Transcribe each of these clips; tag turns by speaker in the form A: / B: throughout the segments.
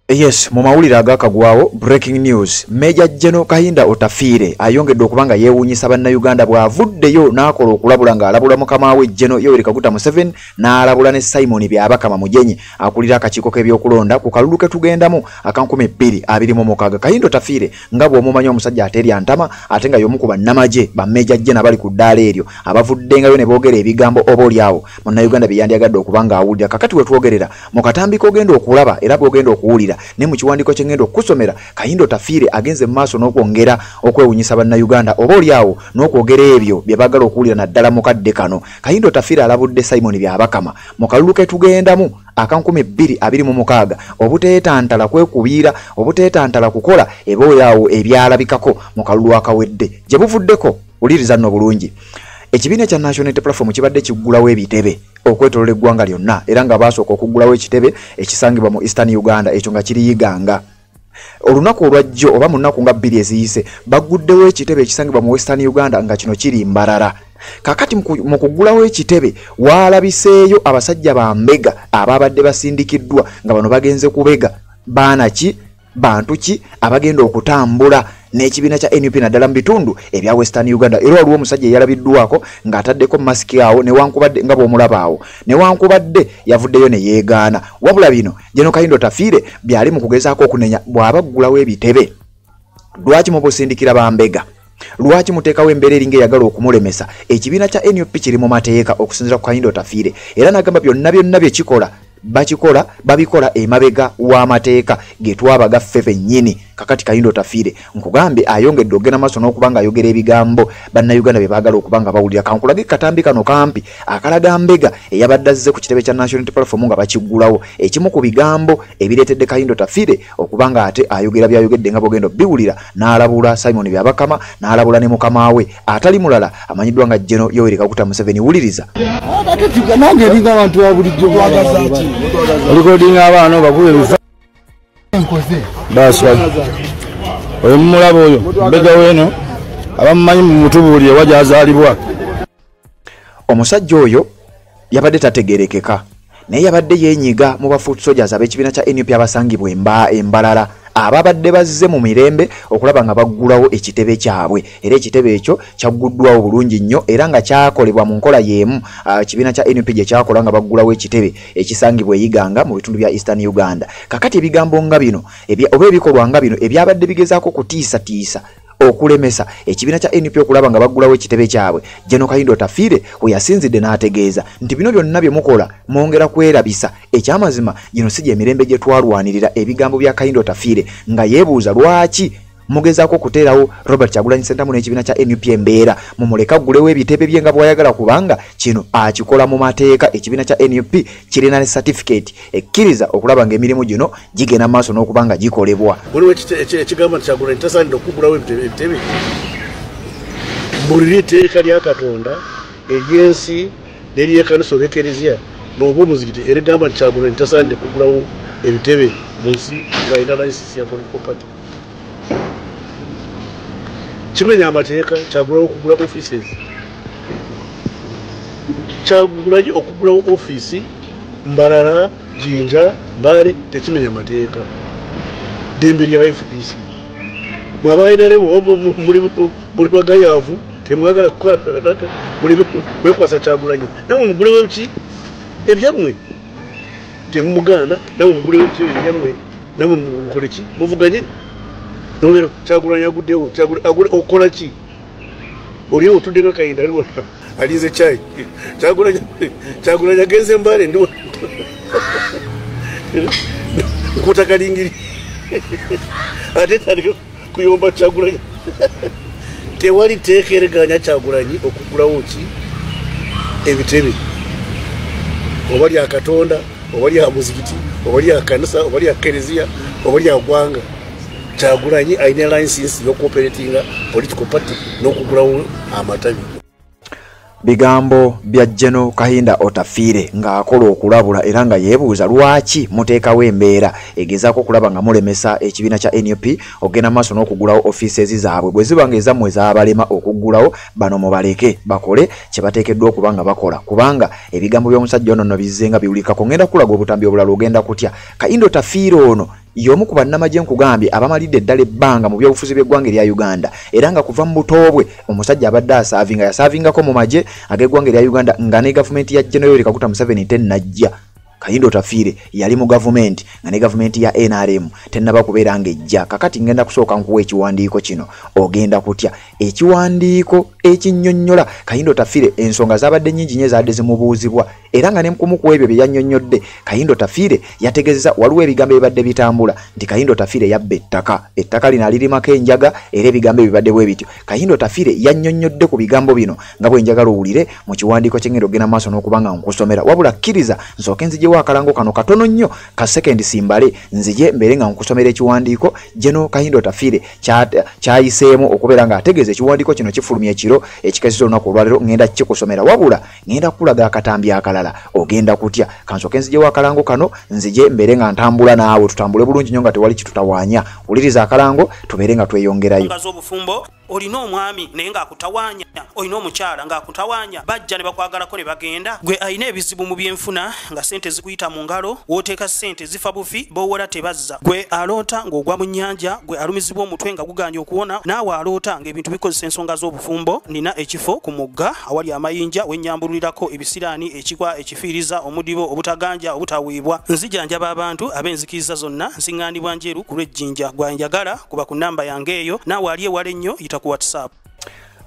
A: Yes, mu mawulire agakagwawo breaking news. Major General Kahinda Otafiire ayongedde okubanga yeewuunyisa bannayuganda bw'avuddeyo n'akola okulabula ng'alabula mukama we General Yoweri Kaguta Museveni n'alabula ne Simon Byabakama Mugenyi akulira akakiiko k'ebyokulonda ku kalulu ke tugendamu aka 2026. Kahinda Otafiire nga bw'omumanyi omusajja aterya ntama ate nga y'omu ku bannamagye ba Major General abali ku ddaala eryo abavuddengayo ne boogera ebigambo oba oliawo munnayuganda bye yandyagadde okuba ng'awulira. Kakati we twogerera mu katambi k'ogenda okulaba era bw'ogenda okuwulira ne mu kiwandiiko kye ngenda okukusomera, Kahinda Otafiire agenze mu maaso n'okwongera okwewunyisa bannayuganda oba oliawo n'okwogera ebyo bye baagala okuwulira naddala mu kadde kano. Kahinda Otafiire alabudde Simon Byabakama mu kalulu ke tugendamu aka 2026 obuteetantala kwekubiira, obuteetantala kukola eba oliawo ebyalabikako mu kalulu akawedde gye buvuddeko. Wuliriza nno bulungi. Ekibiina ekya National Unity Platform kibadde kiggulawo ebitebe okwetoloola eggwanga lyonna era nga baasooka okuggulawo ekitebe ekisangibwa mu Eastern Uganda, ekyo nga kiri Iganga. Olunaku olwajjo oba mu nnaku nga 2 eziyise bagguddewo ekitebe ekisangibwa mu Western Uganda nga kino kiri Mbarara. Kakati mu kuggulawo ekitebe waalabiseeyo abasajja bambega ababadde basindikiddwa nga bano bagenze kubega baana ki, bantu ki abagenda okutambula n'ekibiina kya NUP naddala mu bitundu ebya Western Uganda. Era waliwo omusajja eyalabiddwako ng'ataddeko masiki awo newankubadde nga bw'omulaba awo, newankubadde yavuddeyo ne yeegaana. Wabula bino General Kahinda Otafiire byali mu kugezaako okunenya bw'aba aggulawo ebitebe, lwaki mubusindikira bambega? Lwaki muteekawo embeera eringa eyagala okumulemesa? Ekibiina kya NUP kiri mu mateeka okusinziira ku Kahinda Otafiire, era n'agamba byonna byonna bye kikola bakikola babikola emabega w'amateeka ge twabaga ffe bennyini. Kakati Kahinda Otafiire nkugambye ayongedde okugenda maaso n'okuba ng'ayogera ebigambo bannayuganda bye baagala okuba nga bawulira. Kankulage katambi kano kampi akalaga mbega eyabadde azze ku kitebe kya National Unity Platform nga bakiggulawo, ekimu ku bigambo ebireetedde Kahinda Otafiire okuba nga ate ayogera byayogedde nga bw'ogenda obiwulira, n'alabula Simon Byabakama n'alabula ne mukama we atali mulala amanyiddwa nga General Yoweri Kaguta Museveni. Wuliriza.
B: Ate nange eringa abantu ba bulijjo olikodinga abaana obakuba ebifa basi. Oyo mumulaba oyo mbega weeno abamumanyi mumutubuulire wa gyazaalibwa.
A: Omusajja oyo yabadde tategerekeka naye yabadde yeenyiga mu ba foot soldiers ab'ekibiina kya NUP abasangibwa embalala ababadde bazze mu mirembe okulaba nga baggulawo ekitebe kyabwe, era ekitebe ekyo kyagguddwawo bulungi nnyo era nga kyakolebwa mu nkola y'emu kibiina kya NUP gye kyakola nga baggulawo ekitebe ekisangibwa e Iganga mu bitundu bya Eastern Uganda. Kakati ebigambo nga bino oba ebikolwa nga bino ebyabadde bigezaako kutiisatiisa okulemesa ekibiina kya NUP okulaba nga baggulawo ekitebe kyabwe, General Kahinda Otafiire we yasinzidde n'ategeeza nti bino byonna bye mukola mwongera kwerabisa. Ekyamazima gino si gyemirembe gye twalwanirira. Ebigambo bya Kahinda Otafiire nga yeebuuza lwaki mugezaako okuteerawo Robert Kyagulanyi Ssentamu n'ekibiina kya NUP embeera, mumuleke aggulewo ebitebe bye nga bw'ayagala kubanga kino akikola mu mateeka. Ekibiina kya NUP kirina ne certificate ekkiriza okulaba ng'emirimu gino gigenda mu maaso n'okuba nga gikolebwa.
C: Waliwo ekigamba nti Kyagulanyi tasaanidde okuggulawo ebitebe? Buli etteeka lya Katonda ery'ensi n'eryekanisa oba ekereziya n'oba omuzikiti erigamba nti Kyagulanyi tasaanidde kuggulawo ebitebe mu nsi ng'alina license ya political party? Kimenya amateeka Kyagulanyi okugula offices? Kyagulanyi okugulawo ofiisi Mbarara, Jinja, Mbale tekimenya mateeka, ddembe lya FDC. Mwabainaremu muli bagayavu, temwagala kukola, muli kwekwasa Kyagulanyi. Namwe mugulewo ki ebyammwe, temumugaana. Namwe mugulewo ki ebyammwe, namwe mukole ki, muvuganye. Nolero Kyagulanyi aguddewo okukola ki? Oli otudde nga Kayinda aliwo alinze kyayi. Kyagulanyi agenze Mbale, ndi nkuta kalingiri ate tandike kuyomba Kyagulanyi. Tewali teeka eriganya Kyagulanyi okugulawo ki ebitebe, oba lya Katonda oba lya muzikiti oba lya kanisa oba lya kereziya oba lya ggwanga. Kyagulanyi alina license y'okuoperatinga political party n'okugulawo amatabi.
A: Bigambo bya General Kahinda Otafiire ng'akola okulabula era nga yeebuuza lwaki muteekawo embeera egezaako okulaba nga mulemesa ekibiina kya NUP okugenda maaso n'okugulawo offices zaabwe. Bwe ziba nga ezammwe zaabalema okuggulawo, bano mubaleke bakole kye bateekeddwa okuba nga bakola, kubanga ebigambo by'omusajja ono nno bizze nga biwulikako. Ngenda kulaga obutambi obulala ogenda kutya. Kahinda Otafiire ono y'omu ku bannamagye nkugambye abamalidde eddala ebbanga mu byobufuzi by'eggwanga erya Uganda, era nga kuva mu buto bwe omusajja abadde asaavinga, yasaavingako mu magye ag'eggwanga erya Uganda nga ne gavumenti ya General Yoweri Kaguta Museveni tennajja. Kahinda Otafiire yali mu gavumenti nga ne gavumenti ya NRM tennaba kubeera ng'ejja. Kakati ngenda kusooka nkuwa ekiwandiiko kino, ogenda kutya. Ekiwandiiko ekinnyonnyola Kahinda Otafiire ensonga zaabadde nnyingi nnyo ezaadde zimubuuzibwa, era nga ne mukumu ku ebyo bye yannyonnyodde Kahinda Otafiire yategeezezza waliwo ebigambo ebibadde bitambula nti Kahinda Otafiire yabba ettaka, ettaka lino alirimako enjaga, era ebigambo ebibadde bwe bityo. Kahinda Otafiire yannyonnyodde ku bigambo bino nga bwe njagala owulire mu kiwandiiko kye ngenda okugenda mu maaso n'okuba nga nkusomera. Wabula kkiriza nsooke nzigyewo akalango kano katono nnyo ka sekendi simbale, nzije mbeere nga nkusomera ekiwandiiko General Kahinda Otafiire kyayiseemu okubeera ng'ategeeza. Ekiwandiiko kino kifulumya ekiro ekikeseza olunaku olwaleero, ngenda kikusomera, wabula ngenda kukulaga akatambi akalala, ogenda kutya. Kansooke nzigyewo akalango kano, nzije mbeere nga ntambula naawe, tutambule bulungi nnyo nga tewali kitutawaanya. Wuliriza akalango tubeere nga tweyongerayo.
D: Obufumbo olina omwami naye ng'akutawaanya, olina omukyala ng'akutawaanya, bajja ne bakwagalako ne bagenda. Gwe alina ebizibu mu byenfuna nga ssente zikuyita mu ngalo, w'oteeka ssente zifa bufi, b'owola tebazza. Gwe aloota ng'ogwa mu nnyanja, gwe alumizibwa omutwe nga guganye okuwona, naawe aloota ng'ebintu bikozesa ensonga z'obufumbo. Nina ekifo ku mugga awali amayinja wennyambululirako ebisiraani, ekikwa, ekifiiriza, omudibo, obutaganja, obutaweebwa. Nzijanjaba abantu ab'enzikiriza zonna, nsiŋŋaanibwa Njeru ku lw'Ejjinja. Gwe njagala kuba ku nnamba yange eyo, naawe ali ewala ennyo yita ku WhatsApp.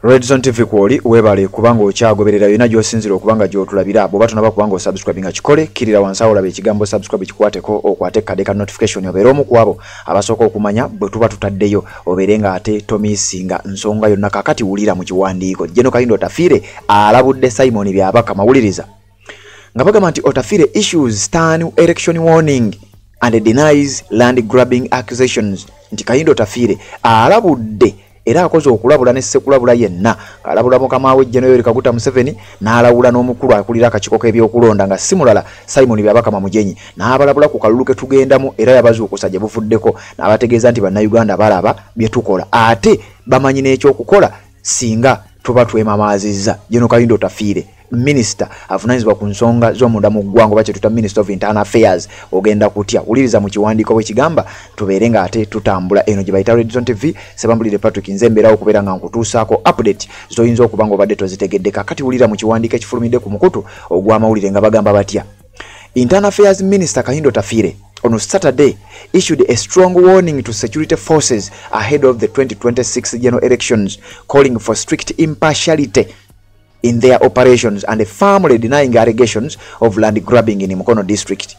A: Redzone TV kwoli webale kubanga okyagoberera yonna gy'osinzira okubanga gy'otulabira. Bw'oba tonaba kubanga osubscribinga kikole, kkirira wansi awo olaba ekigambo subscribe kikwateko, okwate kadde ka notification obeere omu ku abo abasooka okumanya bwe tuba tutaddeyo, obeere ng'ate tomiisinga nsonga yonna. Kakati wulira mu kiwandiiko General Kahinda Otafiire alabudde Simon Byabakama. Wuliriza nga bagamba nti Otafiire issues stern election warning and denies land grabbing accusations, nti Kahinda Otafiire alabudde era akoze okulabula ne ssekulabula yenna, alabula mukama we General Yoweri Kaguta Museveni, n'alabula n'omukulu akulira akakiiko k'ebyokulonda nga si mulala Simon Byabakama Mugenyi, n'abalabula ku kalulu ke tugendamu, era yabazuukusa gye buvuddeko n'abategeeza nti bannayuganda balaba bye tukola ate bamanyi n'ekyokukola singa tuba twemamaazizza. General Kahinda Otafiire minisita avunaanyizibwa ku nsonga z'omunda mu ggwanga oba kye tuyita Minister of Internal Affairs, ogenda kutya. Wuliriza mu kiwandiiko bwe kigamba, tubeere ng'ate tutambula. Eno gye bayita Redzone TV, Sebambulire Patrick, nze mbeerawo okubeera nga nkutuusaako update z'oyinza okuba ng'obadde tozitegedde. Kakati wulira mu kiwandiiko ekifulumidde ku mukutu ogw'amawulire nga bagamba batya. Internal Affairs Minister Kahinda Otafiire on Saturday issued a strong warning to security forces ahead of the 2026 general elections, calling for strict impartiality in their operations and firmly denying allegations of land grabbing in Mukono district.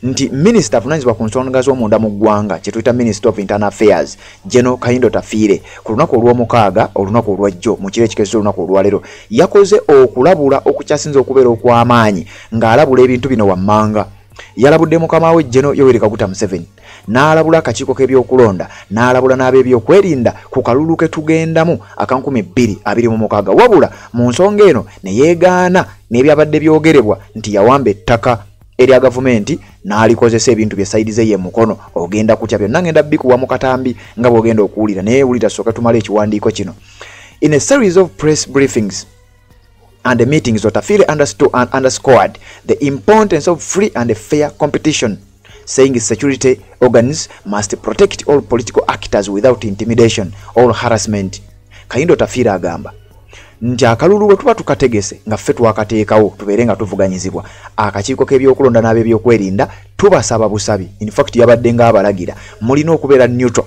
A: Nti minisita avunaanyizibwa ku nsonga z'omunda mu ggwanga kye tuyita Minister of Internal Affairs General Kahinda Otafiire ku lunaku olw'omukaaga, olunaku olwajjo mu kiro ekikeeseza olunaku olwaleero, yakoze okulabula okukyasinze okubeera okw'amaanyi ng'alabula ebintu bino wammanga. Yalabudde mukama we General Yoweri Kaguta Museveni, n'alabula akakiiko k'ebyokulonda, n'alabula n'ab'ebyokwerinda ku kalulu ke tugendamu aka 2026. Wabula mu nsonga eno ne yeegaana n'ebyabadde byogerebwa nti yawamba ettaka erya gavumenti n'alikozesa ebintu bye sayidi ze ye Mukono. Ogenda kutya, byonna ngenda bikuwa mu katambi nga bw'ogenda okuwulira, naye wulira sooka tumale ekiwandiiko kino. In a series of press briefings and the meetings, Otafiire understood and underscored the importance of free and fair competition, saying security organs must protect all political actors without intimidation or harassment. Kahinda Otafiire agamba nti akalulu bwe tuba tukategese nga ffe twakateekawo tubeere nga tuvuganyizibwa, akakiiko k'ebyokulonda n'ab'ebyokwerinda tubasaba busabi, in fact yabadde ng'abalagira mulina okubeera neutral,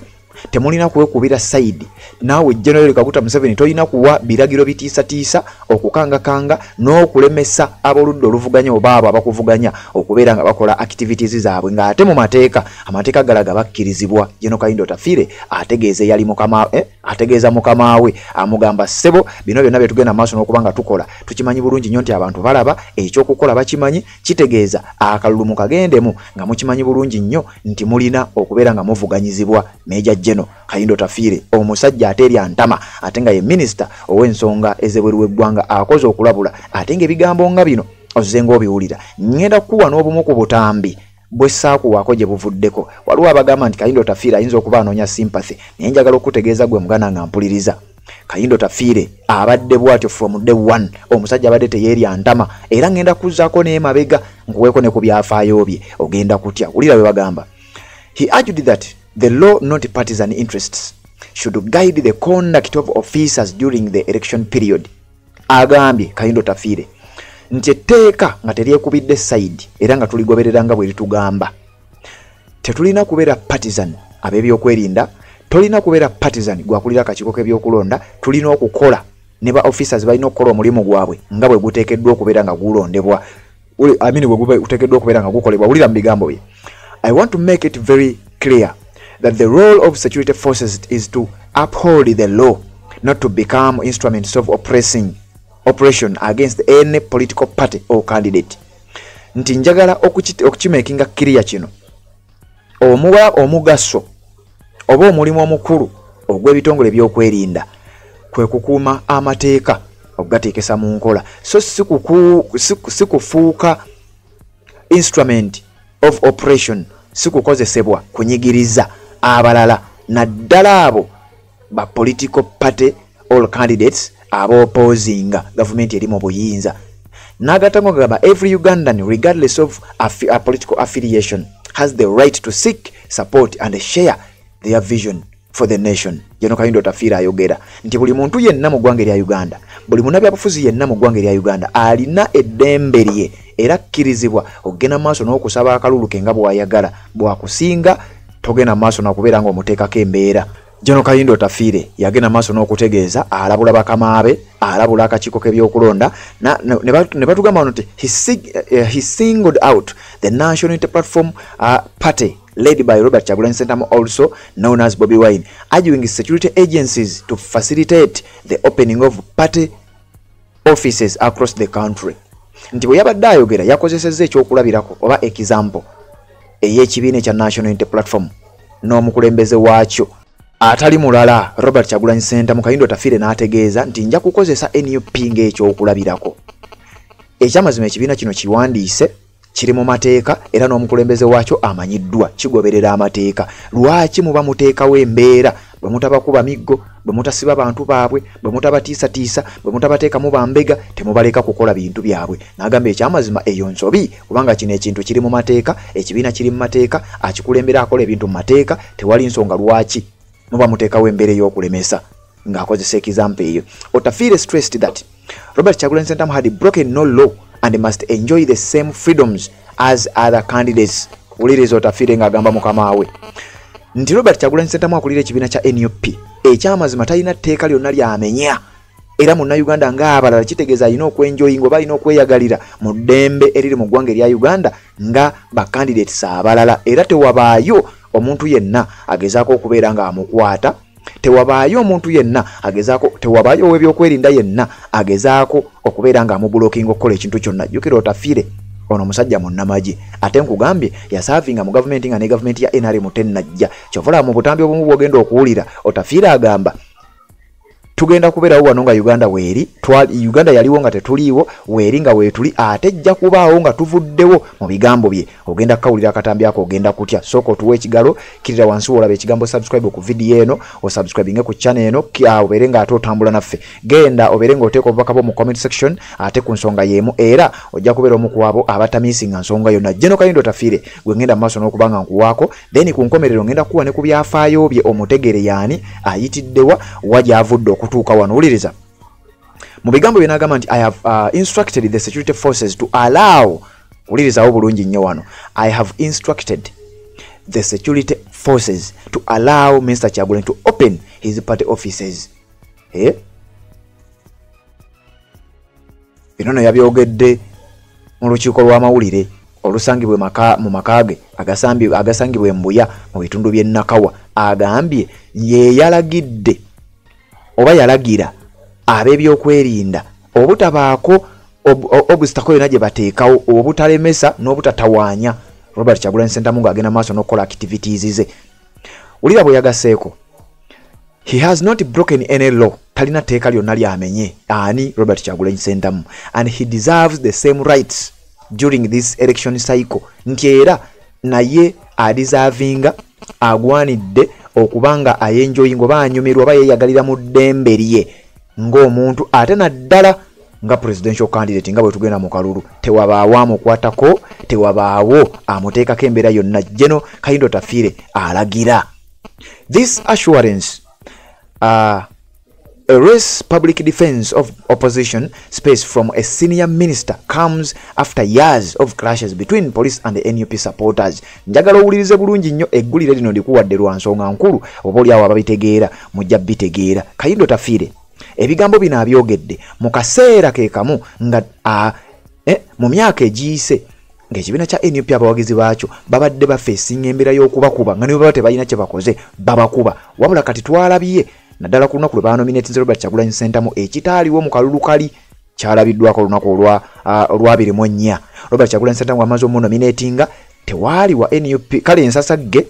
A: temulina kwekubira side. Naawe General Kaguta Museveni tolina kuwa biragiro bitiisatiisa okukangakanga n'okulemesa ab'oludda oluvuganya oba abo abakuvuganya okubeera nga bakola activities zaabwe, ng'ate mu mateeka amateeka galaga bakkirizibwa. General Kahinda Otafiire ategeeza eyali mukama ategeeza mukama we, amugamba ssebo, bino byonna bye tugenda maaso n'okuba nga tukola tukimanyi bulungi nnyo nti abantu balaba ekyokukola bakimanyi, kitegeeza akalulu mukagendemu nga mukimanyi bulungi nnyo nti mulina okubeera nga muvuganyizibwa. Major General Kahinda Otafiire omusajja ate erya ntama ate nga ye minisita ow'ensonga ez'ebweru w'eggwanga akoze okulabula, ate ng'ebigambo nga bino ozze ng'obiwulira. Ngenda kukuwa n'obumu ku butambi bwe saakuwaako gye buvuddeko. Waliwo abagamba nti Kahinda Otafiire ayinza okuba anoonya sympathy, naye njagala okutegeeza gwe muganda nga mpuliriza, Kahinda Otafiire abadde bw'atyo from day one, omusajja abadde teyeerya ntama, era ngenda kuzzaako n'emabega nkuweeko ne ku byafaayo bye. Ogenda kutya, wulira bwe bagamba. He argued that the law, not partisan interests, should guide the conduct of officers during the election period. Agambye Kahinda Otafiire nti etteeka nga teryekubidde side era nga tuligoberera nga bwe litugamba, tetulina kubeera partisan ab'ebyokwerinda, tolina kubeera partisan gwakulira akakiiko k'ebyokulonda. Tulina okukola ne ba officers balina okukola omulimu gwabwe nga bwe guteekeddwa okubeera nga gulondebwa, I mean bwe guteekeddwa okubeera nga gukolebwa. Wulira mu bigambo bye: "I want to make it very clear that the role of security forces is to uphold the law, not to become instruments of oppression against any political party or candidate." Nti njagala okukimakinga clear kino, omuwa omugaso oba omulimu omukulu ogw'ebitongole ebyokwerinda kwe kukuuma amateeka okugateekesa mu nkola, so si kufuuka instrument of oppression, si kukozesebwa kunyigiriza abalala, naddala abo ba political party or candidates abopposinga gavumenti eri mu buyinza. N'agattako gamba, "Every Ugandan, regardless of a political affiliation, has the right to seek support and share their vision for the nation." General Kahinda Otafiire ayogera nti buli muntu yenna mu ggwanga erya Uganda, buli munnabyabufuzi yenna mu ggwanga erya Uganda alina eddembe lye era akkirizibwa okugenda maaso n'okusaba akalulu ke nga bw'ayagala, bwakusinga togenda maaso nakubeera ng'omuteekako embeera. General Kahinda Otafiire yagenda maaso n'okutegeeza, alabula bakamaabe, alabula akakiiko k'ebyokulonda ne batugamba wano nti he singled out the National Unity Platform Party led by Robert Kyagulanyi Ssentamu, also known as Bobi Wine, arguing security agencies to facilitate the opening of party offices across the country. Nti bwe yabadde ayogera yakozesezza ekyokulabirako oba example ey'ekibiina ekya National Unity Platform n'omukulembeze waakyo atali mulala Robert Kyagulanyi Ssentamu. Kahinda Otafiire n'ategeeza nti nja kukozesa NUP ng'ekyokulabirako. Ekyamazima ekibiina kino kiwandiise, kiri mu mateeka era n'omukulembeze waakyo amanyiddwa, kigoberera amateeka. Lwaki muba muteekawo embeera bwe mutabakuba miggo, bwe mutasiba bantu baabwe, bwe mutabatiisatiisa, bwe mutabateekamu bambega, temubaleka kukola bintu byabwe? N'agamba ekyamazima eyo nsobi, kubanga kino ekintu kiri mu mateeka, ekibiina kiri mu mateeka, akikulembera akola ebintu mu mateeka, tewali nsonga lwaki muba muteekawo embeera ey'okulemesa, ng'akozesa example eyo. Otafiire stressed that Robert Kyagulanyi Ssentamu had broken no law and must enjoy the same freedoms as other candidates. Wuliriza Otafiire ng'agamba mukama we nti Robert Kyagulanyi Ssentamu akulira ekibiina kya NUP ekyamazima talina tteeka lyonna lyamenya era munnayuganda ng'abalala, kitegeeza alina okwenjoyinga oba alina okweyagalira mu ddembe eriri mu ggwanga erya Uganda nga bacandidates abalala, era tewabaayo omuntu yenna agezaako okubeera ng'amukwata, tewabaayo omuntu yenna agezaako, tewabaayo ow'ebyokwerinda yenna agezaako okubeera ng'amublockinga okukola ekintu kyonna. Jjukira Otafiire ono omusajja munnamagye, ate nkugambye yaservinga mu gavumenti nga ne gavumenti ya NRM tennajja. Kyova olaba mu butambi obumu bw'ogenda okuwulira Otafiire agamba tugenda kubeerawo wano nga Uganda weeri, Uganda yaliwo nga tetuliiwo, weeri nga weetuli, ate ejja kubaawo nga tuvuddewo. Mu bigambo bye ogenda kukawulira akatambi ako, ogenda kutya. Sooka otuwa ekigalo, kirira wansi wolaba ekigambo subscribe ku vidiyo eno, osubscribinge ku channel eno, obeere ng'ate otambula naffe. Genda obeere ng'oteeka obubaka bwo mu comment section ate ku nsonga y'emu, era ojja kubeera omu ku abo abatamissinga nsonga yonna. General Kahinda Otafiire gwe ngenda mu maaso n'okuba nga nkuwaako, then ku nkomerero ngenda kuwa ne ku byafaayo bye omutegere yaani ayitiddewa wa gy'avudde okutuuka wano. Wuliriza mu bigambo bye n'agamba nti, "I have instructed the security forces to allow," wulirizawo bulungi nnyo wano, "I have instructed the security forces to allow Mr. Kyagulanyi to open his party offices." Eh? Bino no yabyogedde mu lukiiko lw'amawulire olusangibwa mu maka ge agasangibwa Embuya mu bitundu by'e Nakawa. Agambye ye yalagidde oba yalagira ab'ebyokwerinda obutabaako obstacle yonna gye bateekawo obutalemesa n'obutatawaanya Robert Kyagulanyi Ssentamu ng'agenda maaso n'okukola activities ze. Wulira bwe yagasseeko: "He has not broken any law," talina tteeka lyonna lyamenye ani Robert Kyagulanyi Ssentamu, "and he deserves the same rights during this election cycle," nti era naye adeservinga, agwanidde okuba nga ayenjoyinga oba anyumirwa oba yeeyagalira mu ddembe lye ng'omuntu, ate naddala nga presidential candidate nga bwe tugenda mu kalulu. Tewabaawo amukwatako, tewabaawo amuteekako embeera yonna. General Kahinda Otafiire alagira. This assurance a public defense of opposition space from a senior minister comes after years of clashes between police and the NUP supporters. Njagala owulirize bulungi nnyo eggulire lino ndikuwadde lwa nsonga nkulu, oba oli awo ababitegeera mujja bitegeera. Kahinda Otafiire ebigambo bino abyogedde mu kaseera ke kamu nga mu myaka egiyise ng'ekibiina kya NUP abawagizi baakyo babadde bafeesinga embeera y'okubakuba nga ne bwe baba tebalina kye bakoze babakuba. Wabula kati twalabye naddala ku lunaku lwe banominatinze Robert Kyagulanyi Ssentamu, ekitaaliwo mu kalulu kali kyalabiddwako olunaku olwa 24. Robert Kyagulanyi Ssentamu amaze omunominatinga, tewaali wa NUP, kale ensasagge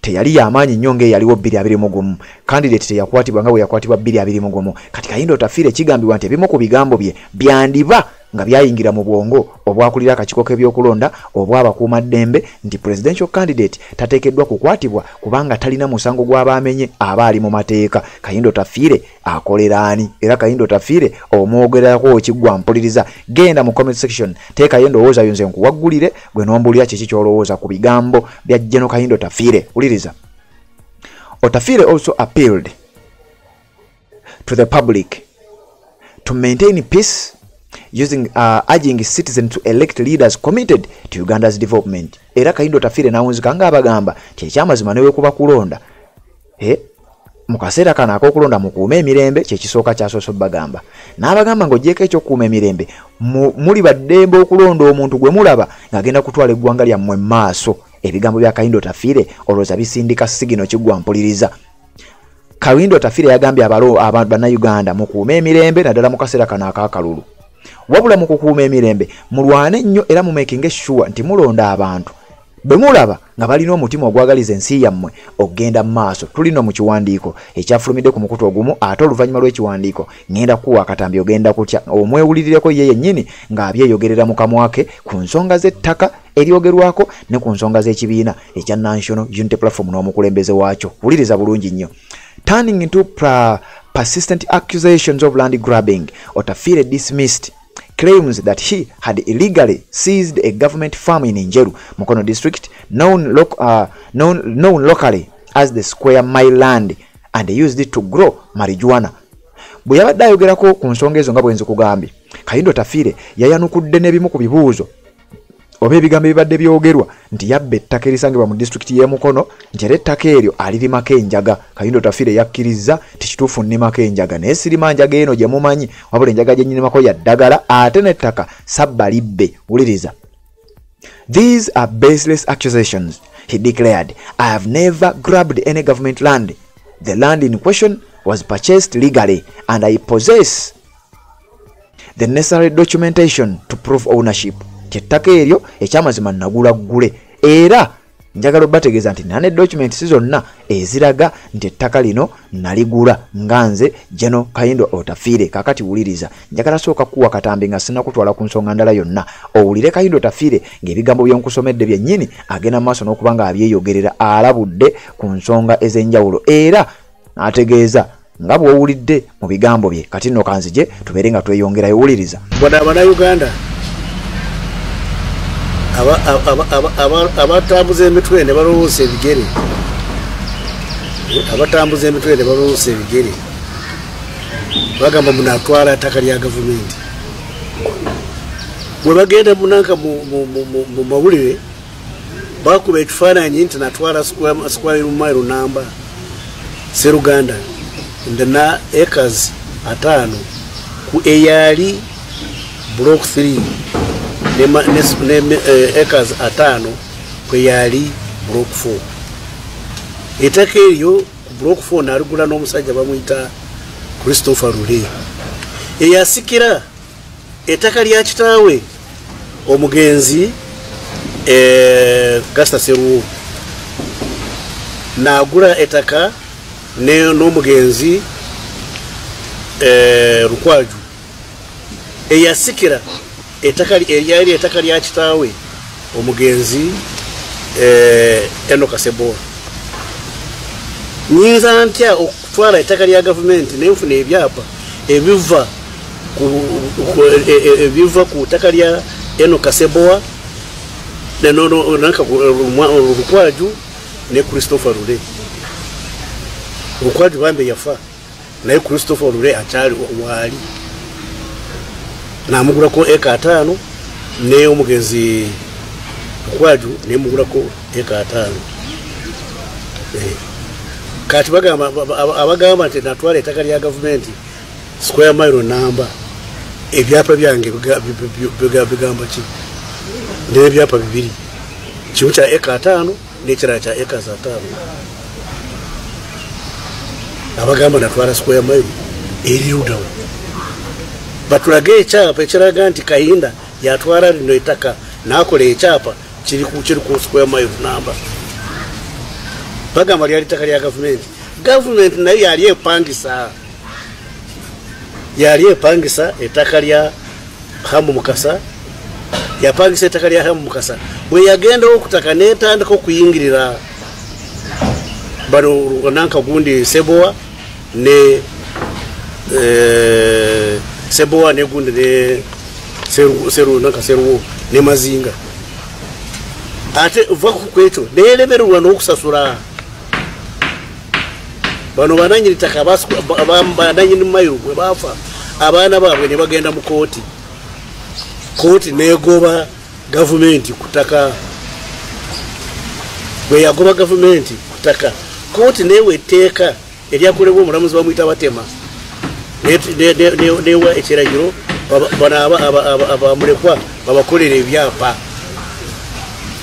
A: teyali yamaanyi nnyo ng'eyaliwo 2021. Candidate teyakwatibwa nga bwe yakwatibwa 2021. Kati Kahinda Otafiire kigambibwa nti ebimu ku bigambo bye byandiba nga byayingira mu bwongo obwakulira akakiiko k'ebyokulonda obw'abakuumaddembe nti presidential candidate tateekeddwa kukwatibwa kubanga talina musango gw'abaamenye aba ali mu mateeka. Kahinda Otafiire akolera ani? Era Kahinda Otafiire omwogerako kiggwa mpuliriza. Genda mu comment section, teekayo endowooza yo nze nkuwaggulire gwe n'ombuulira kiki ky'olowooza ku bigambo bya General Kahinda Otafiire. Wuliriza. Otafiire also appealed to the public to maintain peace, using urging citizens to elect leaders committed to Uganda's development. Era Kahinda Otafiire nawunzika nga abagamba nti ekyamazima ne wekuba kulonda, mu kaseera kano ak'okulonda mukuume emirembe, kyekisooka kyasoose obbagamba. N'abagamba ng'oggyeko ekyokukuuma emirembe, muli baddembe okulonda omuntu gwe mulaba ng'agenda kutwala eggwanga lyammwe mu maaso. Ebigambo bya Kahinda Otafiire olowooza bisindika sigino kiggwa mpuliriza. Kahinda Otafiire yagambye abantu bannayuganda mukuume emirembe naddala mu kaseera kano ak'akalulu. Wabula mu kukuuma emirembe mulwane nnyo era mumakinge sure nti mulonda abantu bwe mulaba nga balina omutima ogwagaliza ensi yammwe okugenda mu maaso. Tulina mu kiwandiiko ekyafulumidde ku mukutu ogumu, ate oluvannyuma lw'ekiwandiiko ngenda kuwa akatambi ogenda kutya omwewulirireko ye yennyini ng'abyeyogerera mu kamwa ke ku nsonga z'ettaka eryogerwako ne ku nsonga z'ekibiina ekya National Unity Platform n'omukulembeze waakyo. Wuliriza bulungi nnyo. Turning into persistent accusations of land grabbing, Otafiire dismissed claims that he had illegally seized a government farm in Njeru, Mukono district, known locally as the Square Mile Land, and used it to grow marijuana. Bwe yabadde ayogerako ku nsonga ezo nga bwe nzikugambye, Kahinda Otafiire yayanukudde n'ebimu ku bibuuzo oba ebigambo ebibadde byogerwa nti yabba ettaka erisangibwa mu disitulikiti y'e Mukono, nti era ettaka eryo alirimako enjaga. Kahinda Otafiire yakkiriza nti kituufu nnimako enjaga, naye sirima njaga eno gye mumanyi, wabula enjaga gye nnimako ya ddagala, ate n'ettaka sabba libbe. Wuliriza. These are baseless accusations, he declared. I have never grabbed any government land. The land in question was purchased legally and I possess the necessary documentation to prove ownership. Ettaka eryo ekyamazima nagula ggule, era njagala obbategeeza nti nina ne documents zonna eziraga nti ettaka lino naligula nga nze General Kahinda Otafiire. Kakati wuliriza, njagala sooka kuwa katambi nga sinnakutwala ku nsonga ndala yonna, owulire Kahinda Otafiire ng'ebigambo by'onkusomedde byennyini agenda mu maaso n'okuba nga abyeyogerera, alabudde ku nsonga ez'enjawulo era n'ategeeza nga bw'owulidde mu bigambo bye. Kati nno kanzije tubeere nga tweyongerayo. Wuliriza.
C: Bwana bannayuganda abatambuza emitwe ne balowooza ebigere, abatambuza emitwe ne balowooza ebigere bagamba munatwala ettaka lya gavumenti. Bwe bagenda munanka mu mawulire bakuba ekifaananyi nti natwala square mile namba Seruganda ndina acres 5 ku eyali block 3 ne acres 5 kwe yali block 4. Ettaka eryo ku block 4 naligula n'omusajja bamuyita Christopher Rule, eyasikira ettaka lya kitaawe omugenzi Gasta Seruwo, nagula ettaka n'omugenzi Rukwaju, eyasikira ettaka eryali ettaka lya kitaawe omugenzi Enoka Sebola. Nyinza ntya okutwala ettaka lya gavumenti nenfuna ebyapa ebiva Ebiva ku ttaka lya Eno Kasebowa Lukwaju ne Christopher Lule. Lukwaju bambe yafa, naye Christopher Lule akyali waali. Namugulako eka 5 ne omugenzi Lukwaju nemugulako eka 5. Kati bagamba abagamba nti natwala ettaka lya gavumenti square mile namba, ebyapa byange bigamba ki? N'ebyapa bibiri, kimu kya eka 5 n'ekirala kya eka 5. Abagamba natwala square mile eri luddawo. Batulage ekyapa ekiraga nti Kahinda yatwala lino ettaka n'akola ekyapa kiri ku square mile namba. Bagamba lyali ttaka lya gavumenti. Gavumenti nayo yali epangisa, yali epangisa ettaka lya Hamu Mukasa, yapangisa ettaka lya Hamu Mukasa. Bwe yagenda okutaka n'etandika okuyingirira bano nanka gundi Sebowa ne Sebowa ne gundi ne Seru nanka Seruwo ne Mazinga. Ate uva ku ekyo neeremererwa n'okusasula. Bano bananyini ttaka bananyini mailo bwe baafa abaana baabwe ne bagenda mu kooti. Kooti neegoba gavumenti ku ttaka. Bwe yagoba gavumenti ku ttaka, kooti neewa etteeka eryakolebwa omulamuzi bamuyita Batema, neewa ekiragiro bano abamulekwa babakolera ebyapa.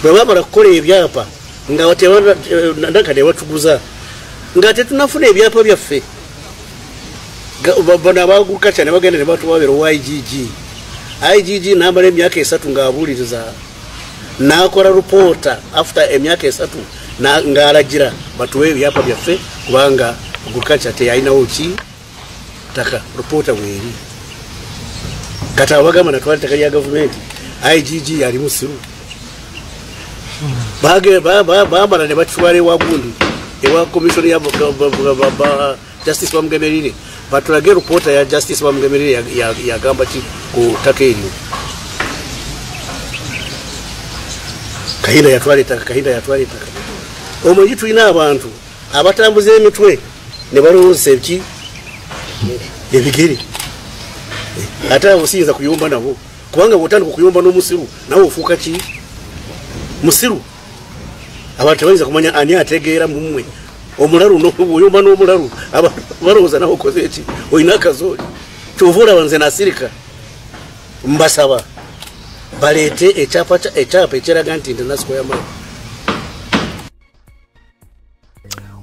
C: Bwe bamala kukola ebyapa nga nanka ne batuguza nga tetunafuna ebyapa byaffe. Bano abaagulukaca ne bagenda ne batuwabira owa IGG. IGG n'amala emyaka 3 ng'abuuliriza, n'akola rupoota after emyaka 3 ng'alagira batuwe ebyapa byaffe kubanga agulukaca teyalinawo ki ttaka. Rupoota bweri. Kati abagamba natwala ettaka lya gavumenti, IGG yali musiru. Bamala ne batutwala ewa gundi, ewa commission ya Justice Bamugemereire. Batulage rupoota ya Justice Bamugemereire yagamba ki ku ttaka eryo. Kahinda yatwala ettaka, Kahinda yatwala ettaka. Omanyi tulina abantu abatambuza emitwe ne balowooza ebiki ebigere. Ate abo siyinza kuyomba nabo, kubanga bw'otandika okuyomba n'omusiru nawe ofuuka ki? Musiru. Abantu tebayinza kumanya ani ategeera mu mmwe. Omulalu n'oyomba n'omulalu, abantu balowooza nawe okoze ki? Olina akazooli. Kyova olaba nze nasirika mbasaba baleete ekyapa ekiraga nti ndina square mile.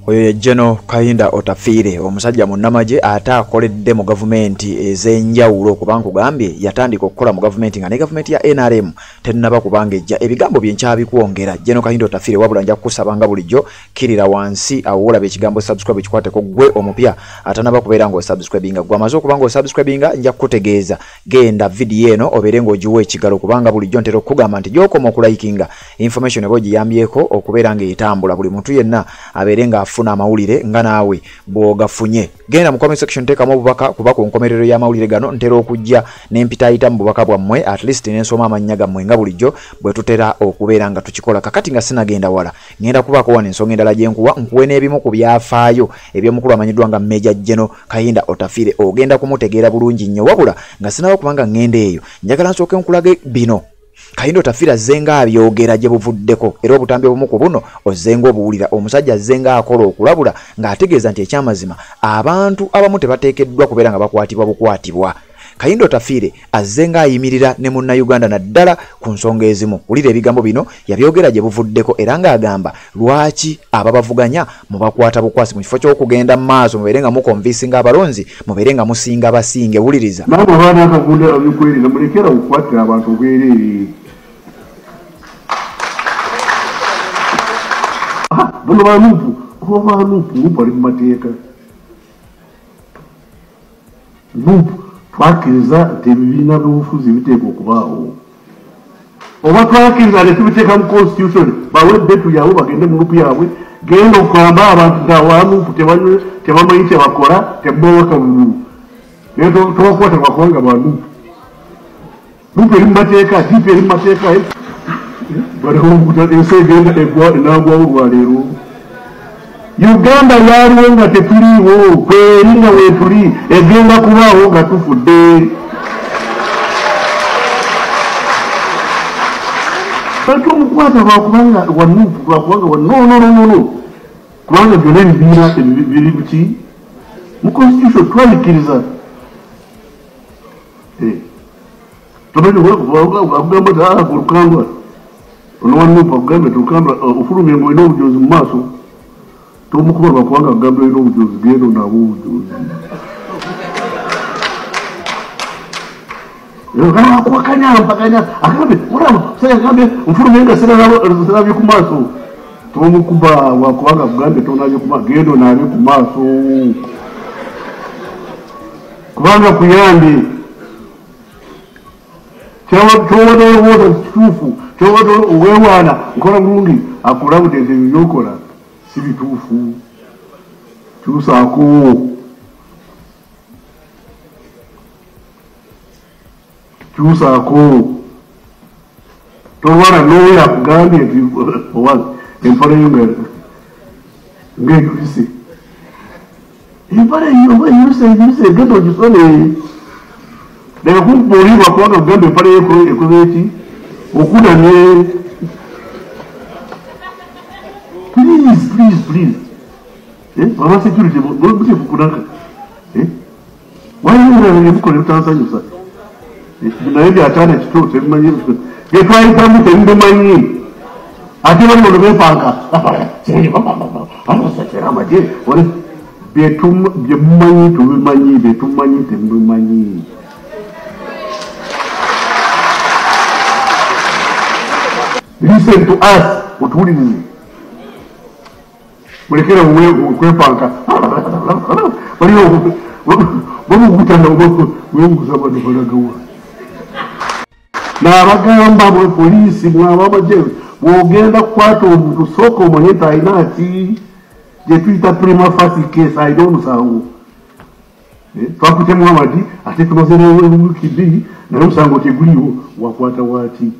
A: Oyo ye General Kahinda Otafiire, omusajja munnamagye ate akoledde mu gavumenti ez'enjawulo, kubanga kugambye yatandika okukola mu gavumenti nga ne gavumenti ya NRM tennaba kubanga ejja. Ebigambo bye nkyabikwongera. General Kahinda Otafiire, wabula nja kukusaba nga bulijjo kkirira wansi awo olaba ekigambo subscribe kikwateko ggwe omupya atanaba kubeera ng'osubscribinga. Gwe amaze okuba ng'osubscribinga nja kukutegeeza genda vidiyo eno obeere ng'ogiwa ekigalo, kubanga bulijjo ntera okukugamba nti gy'okoma okulayikinga information eba ogiyambyeko okubeera ng'etambula, buli muntu yenna abeere ng'afuna amawulire nga naawe bw'ogafunye. Genda mu comment section teekamu obubaka, kuba ku nkomerero y'amawulire gano ntera okujja n'empitaayita mu bubaka bwammwe, at least n'ensoma amannya gammwe nga bulijjo bwe tutera okubeera nga tukikola. Kakati nga sinagenda wala, ngenda kubaako wano ensonga endala gye nkuwa, nkuwe n'ebimu ku byafaayo eby'omukulu amanyiddwa nga Major General Kahinda Otafiire. Ogenda kumutegeera bulungi nnyo. Wabula nga sinaba kubanga ngenda eyo, njagala nsooke nkulage bino Kahinda Otafiire azze ng'abyogera gye buvuddeko, era obutambi obumu ku buno ozze ng'obuwulira. Omusajja azze ng'akola okulabula ng'ategeeza nti ekyamazima abantu abamu tebateekeddwa kubeera nga bakwatibwa bukwatibwa. Kahinda Otafiire azze ng'ayimirira ne munnayuganda naddala ku nsonga ezimu. Wulira ebigambo bino yabyogera gye buvuddeko, era ng'agamba lwaki ababavuganya mubakwata bukwasi mu kifo ky'okugenda mu maaso mubeere nga mukonvinsinga abalonzi, mubeere nga musinga basinge. Wuliriza.
E: Namwe abaana akagunda abyokwerinda mulekera okukwatira abantu obwereere. Bano ba Nuupu, oba ba Nuupu, Nuupu ali mu mateeka. Nuupu twakkiriza nti ebibiina by'obufuzi biteekwa okubaawo. Oba twakkiriza ne tubiteeka mu constitution, bawe ebbeetu yaabwe bagende mu Nuupu yaabwe, genda okugamba abantu nti awa Nuupu tebamanyi kye bakola, temubawa kalulu. Naye tobakwata lwakubanga ba NUP. NUP eri mu mateeka, DP eri mu mateeka. Ensi egenda enagwawo olwaleero. Uganda yaliwo nga tetuliiwo, kweri nga weetuli, egenda kubaawo nga tufudde. Tomukwata lwakubanga wa NUP, lwakubanga wa no. Kubanga byonna ebibiina biri buki mu constitution twabikkiriza. Akugamba nti olukambwa ono wa NUP akugamba nti olukambwa ofulumye ng'olina obujozi mu maaso, tomukuba lwakubanga akugamba olina obujozi, genda onaabe obujozi. Akuwakanya mpakanya agambe agambe nfulumye nga sirabye ku maaso, tomukuba lwakubanga akugambe tonaabye ku maaso, genda onaabe ku maaso kubanga kuyambe. Kyobadde olowooza nti kituufu, kyobadde weewaana nkola bulungi, akulabudde nti ebyo by'okola si bituufu, kyusaako. Kyusaako. Tolwana n'oyo akugambye nti owange empale yo ng'eyulise. Empale yo oba eyulise eyulise, genda ogisone. Leka kumbuulirwa kubanga akugambye empale yo ekoze eki? Okunamye. Please, please, please. Aba security muteeka okunaka. Waliwo ebikola ebitansanyusa. Naye byataana kito tebimanyi. Bye twayitamu tebimanyi. Ate bali bano beepanka. Amagye bye mumanyi tubimanyi, bye tumanyi temubimanyi. Listen to us, otuwulirize. Mulekere okwepanka. Baliwo babugutana weebuuza bano balagawa. N'abagamba bwe poliisi mwabamagye bw'ogenda kukwata omuntu sooka omanye nti alina ki gye tuyita prima facie case, alina omusango. Twakutte Muhammad ate tumaze wiiki bbiri naye omusango teguliiwo, wakwata waaki?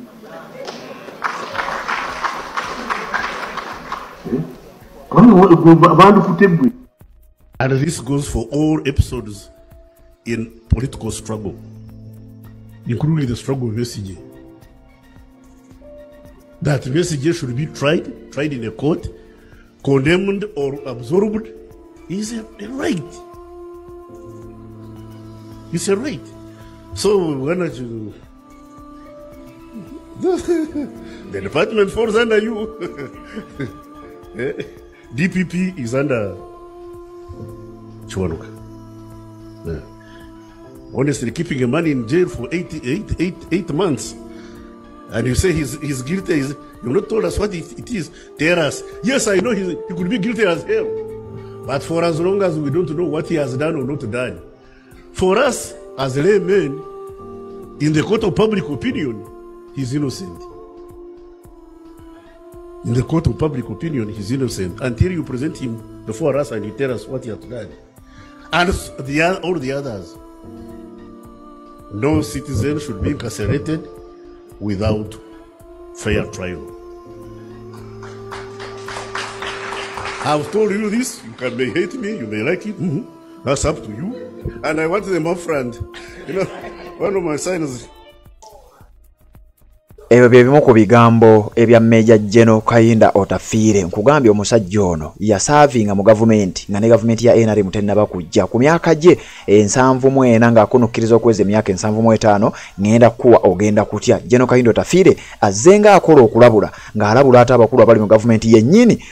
E: Bandikutte ggwe.
C: And this goes for all episodes in political struggle, including the struggle of Besigye. That Besigye should be tried in a court, condemned or absorbed, is a right. It's a right. So we're going to... The department falls under you. DPP is under Kiwanuka. Yeah. Honestly, keeping a man in jail for eight months, and you say he's guilty. You've not told us what it is. Tell us. Yes, I know he could be guilty as hell. But for as long as we don't know what he has done or not done, for us as laymen, in the court of public opinion, he's innocent. In the court of public opinion, he's innocent until you present him before us and you tell us what he has done. And all the others. No citizen should be incarcerated without fair trial. I've told you this. You may hate me, you may like it. Mm-hmm. That's up to you. And I want them up front. You know, one of my signs.
A: Ebyo bye bimu ku bigambo ebya Major General Kahinda Otafiire. Nkugambye omusajja ono yasaavinga mu gavumenti nga ne gavumenti ya NRM tennaba kujja. Ku myaka gye 74 ng'akunukkiriza okuweza emyaka 75 ngenda kuwa ogenda kutya. General Kahinda Otafiire azzenga akola okulabula ng'alabula ate abakulu abali mu gavumenti yennyini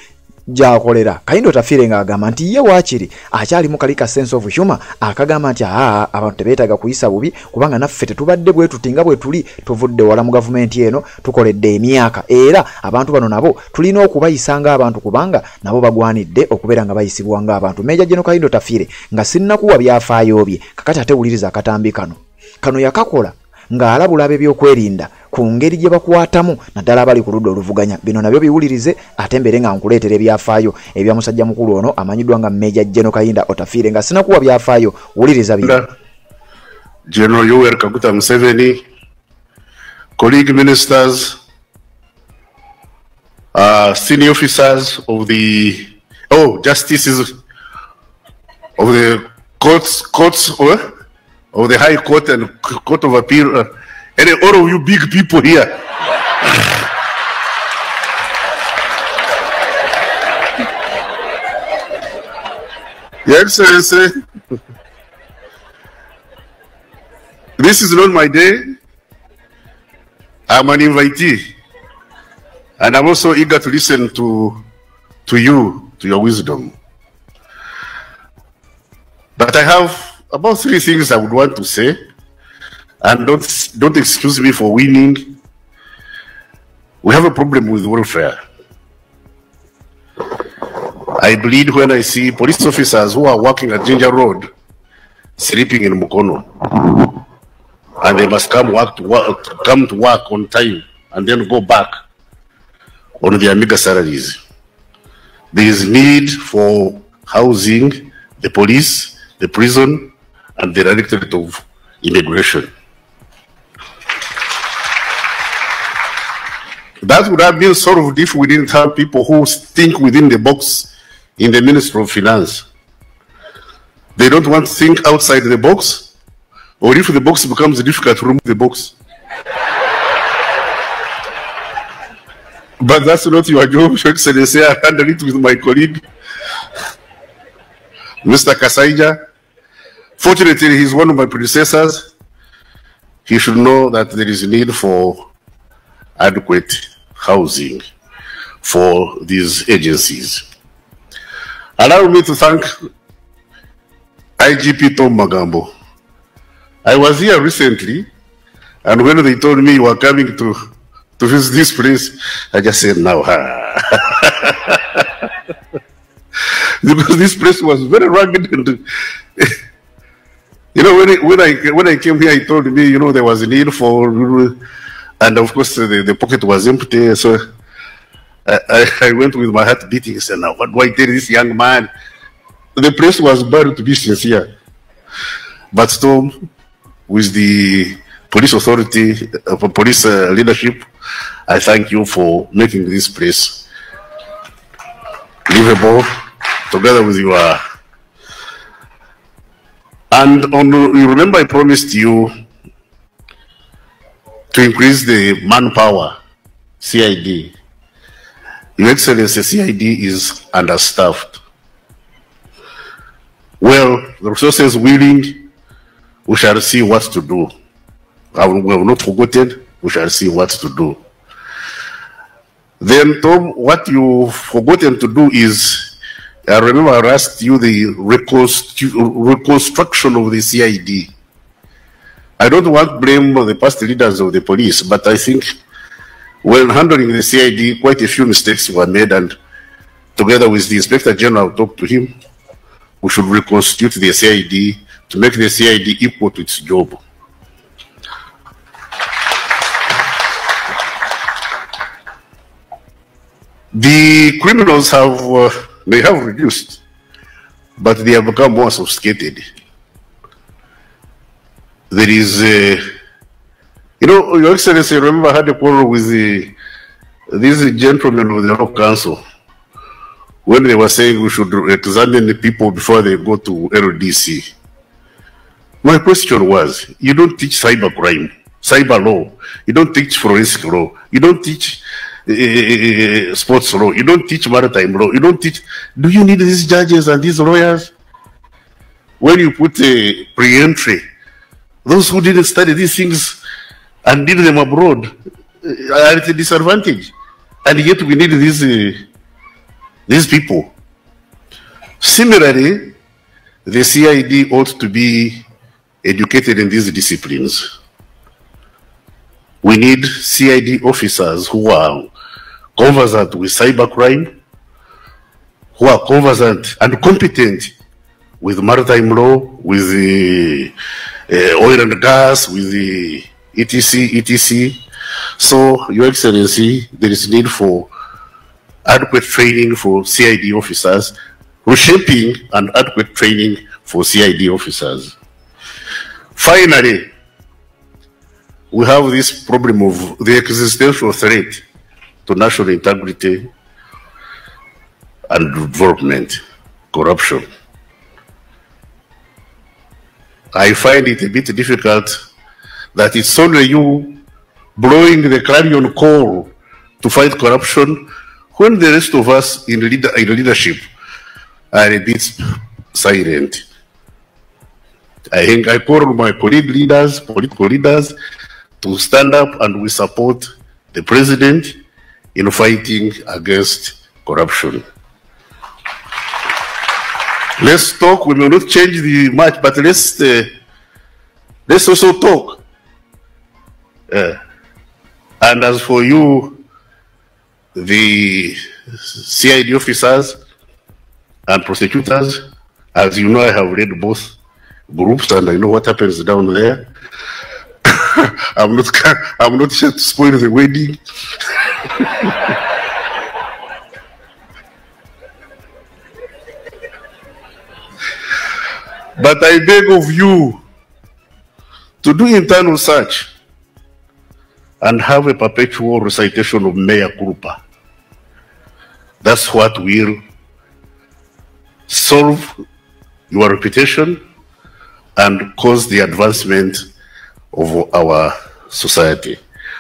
A: gy'akolera. Kahinda Otafiire ng'agamba nti ye waakiri akyalimu kalika sense of humor akagamba nti abantu tebeetaaga kuyisa bubi kubanga naffe tetubadde bwe tuti nga bwe tuli tuvudde wala mu gavumenti eno tukoledde emyaka era abantu bano nabo tulina okubayisa ng'abantu kubanga nabo bagwanidde okubeera nga bayisibwa ng'abantu. Major General Kahinda Otafiire nga sinnakuwa byafaayo bye kakati ate wuliriza akatambi kano. Kano yakakola ng'alabula ab'ebyokwerinda ku ngeri gye bakwatamu naddala abali ku ludda oluvuganya. Bino nabyo biwulirize ate mbeere nga nkuleetera ebyafaayo ebya musajja mukulu ono amanyiddwa nga Major General Kahinda Otafiire. Nga sinakuwa byafaayo, wuliriza bino.
F: General Yoweri Kaguta Museveni, colleague ministers, senior officers of the, justices of the courts of the High Court and Court of Appeal, and all of you big people here. Your Excellency, this is not my day. I'm an invitee, and I'm also eager to listen to you, to your wisdom. But I have about three things I would want to say, and don't excuse me for winning. We have a problem with welfare. I bleed when I see police officers who are working at Ginger Road sleeping in Mukono, and they must come to work on time and then go back on their meager salaries. There is need for housing, the police, the prison, and the Directorate of Immigration. That would have been solved if we didn't have people who think within the box in the Ministry of Finance. They don't want to think outside the box, or if the box becomes difficult, remove the box. But that's not your job, Your Excellency. I handle it with my colleague, Mr. Kasaija. Fortunately, he's one of my predecessors. He should know that there is a need for adequate housing for these agencies. Allow me to thank IGP Tom Magambo. I was here recently, and when they told me you were coming to visit this place, I just said, now, because this place was very rugged. And you know, when I came here, he told me, you know, there was a need for, and of course the pocket was empty. So I went with my heart beating. I said, now, what do I tell this young man? The place was bad, to be sincere. But Tom, with the police authority, police leadership, I thank you for making this place livable, together with your. And on, you remember I promised you to increase the manpower, CID. Your Excellency, CID is understaffed. Well, the resources willing, we shall see what to do. We have not forgotten, we shall see what to do. Then, Tom, what you've forgotten to do is, I remember I asked you the reconstruction of the CID. I don't want to blame the past leaders of the police, but I think when handling the CID, quite a few mistakes were made, and together with the Inspector General, I talked to him, we should reconstitute the CID to make the CID equal to its job. The criminals have, may have reduced, but they have become more sophisticated. There is a, you know, Your Excellency, I remember I had a quarrel with these gentlemen of the Law Council when they were saying we should examine the people before they go to LDC. My question was, you don't teach cyber crime, cyber law, you don't teach forensic law, you don't teach sports law, you don't teach maritime law, you don't teach. Do you need these judges and these lawyers? When you put a pre-entry, those who didn't study these things and did them abroad are at a disadvantage. And yet we need these people. Similarly, the CID ought to be educated in these disciplines. We need CID officers who are conversant with cybercrime, who are conversant and competent with maritime law, with the oil and gas, with the etc, etc. So, Your Excellency, there is need for adequate training for CID officers, reshaping and adequate training for CID officers. Finally, we have this problem of the existential threat to national integrity and development, corruption. I find it a bit difficult that it's only you blowing the clarion call to fight corruption when the rest of us in leadership are a bit silent. I think I call on my colleague leaders, political leaders, to stand up and we support the president in fighting against corruption. Let's talk. We may not change the much, but let's also talk. And as for you, the CID officers and prosecutors, as you know, I have read both groups and I know what happens down there. I'm not here to spoil the wedding. But I beg of you to do internal search and have a perpetual recitation of mea culpa. That's what will solve your reputation and cause the advancement of our society.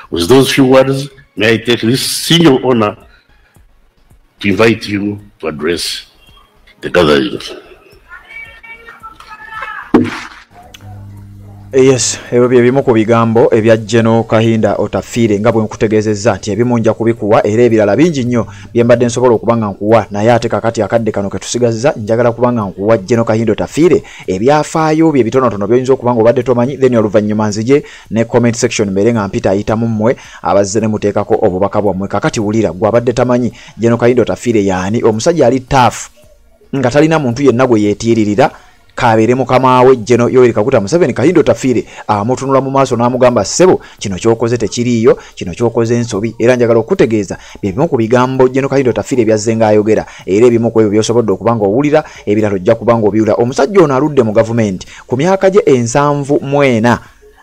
F: With those few words, may I take this single honor to invite you to address the gathering.
A: Yes, ebyo bye bimu ku bigambo ebya General Kahinda Otafiire nga bwe nkutegeezezza nti ebimu nja kubikuwa era ebirala bingi nnyo bye mbadde nsobola okuba nga nkuwa, naye ate kakati akadde kano ke tusigazza njagala kuba nga nkuwa General Kahinda Otafiire ebyafaayo bye bitonotono by'oyinza okuba nga obadde tomanyi, then oluvannyuma nzije ne comment section mbeere nga mpita ayitamu mmwe abazze ne muteekako obubaka bwammwe. Kakati wulira gwe abadde tamanyi General Kahinda Otafiire yaani, omusajja ali tough nga talina muntu yenna gwe yeetiiririra kabeere mukama we General Yoweri Kaguta Museveni. Kahinda Otafiire amutunula mu maaso n'amugamba, ssebo kino ky'okoze tekiriiyo, kino ky'okoze ensobi. Era njagala okutegeeza bye bimu ku bigambo General Kahinda Otafiire byazze ng'ayogera, era ebimu ku ebyo by'osobodde okuba ng'owulira, ebirala ojja kuba ng'obiwulira. Omusajja ono aludde mu gavumenti ku myaka gye 74